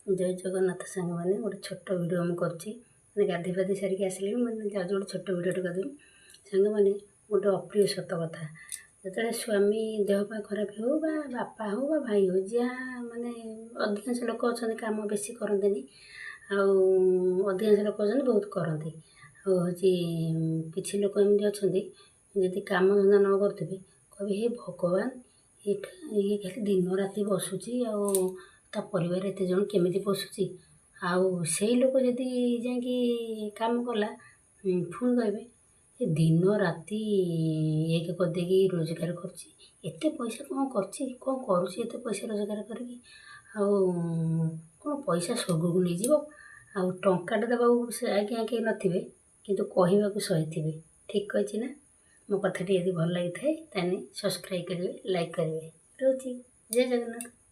ଜୟ ଜଗନ୍ନାଥ ସାଙ୍ଗମାନେ। ଗୋଟେ ଛୋଟ ଭିଡ଼ିଓ ମୁଁ କରୁଛି। ମାନେ ଗାଧୋଇ ପାଧୋଇ ସାରିକି ଆସିଲିଣି, ମାନେ ଯାଉଛି ଗୋଟେ ଛୋଟ ଭିଡ଼ିଓଟେ କରିଦେବି। ସାଙ୍ଗମାନେ, ଗୋଟେ ଅପ୍ରିୟ ସତ କଥା, ଯେତେବେଳେ ସ୍ୱାମୀ ଦେହ ପା ଖରାପ ହେଉ ବା ବାପା ହେଉ ବା ଭାଇ ହେଉ, ଯାହା ମାନେ ଅଧିକାଂଶ ଲୋକ ଅଛନ୍ତି କାମ ବେଶୀ କରନ୍ତିନି, ଆଉ ଅଧିକାଂଶ ଲୋକ ଅଛନ୍ତି ବହୁତ କରନ୍ତି। ଆଉ ହେଉଛି କିଛି ଲୋକ ଏମିତି ଅଛନ୍ତି, ଯଦି କାମ ଧନ୍ଦା ନ କରୁଥିବେ କହିବେ, ହେ ଭଗବାନ, ଏଇଟା ଇଏ ଖାଲି ଦିନ ରାତି ବସୁଛି, ଆଉ ତା ପରିବାର ଏତେ ଜଣ କେମିତି ପୋଷୁଛି? ଆଉ ସେଇ ଲୋକ ଯଦି ଯାଇକି କାମ କଲା, ପୁଣି କହିବେ, ଏ ଦିନ ରାତି ଏକ କରିଦେଇକି ରୋଜଗାର କରୁଛି, ଏତେ ପଇସା କ'ଣ କରୁଛି, କ'ଣ କରୁଛି ଏତେ ପଇସା ରୋଜଗାର କରିକି? ଆଉ କ'ଣ ପଇସା ସ୍ୱର୍ଗକୁ ନେଇଯିବ? ଆଉ ଟଙ୍କାଟେ ଦେବାକୁ ସେ ଆଜ୍ଞା କେହି ନଥିବେ, କିନ୍ତୁ କହିବାକୁ ସହିଥିବେ। ଠିକ୍ କହିଛି ନା? ମୋ କଥାଟି ଯଦି ଭଲ ଲାଗିଥାଏ, ତାହେଲେ ସବସ୍କ୍ରାଇବ୍ କରିବେ, ଲାଇକ୍ କରିବେ। ରହୁଛି, ଜୟ ଜଗନ୍ନାଥ।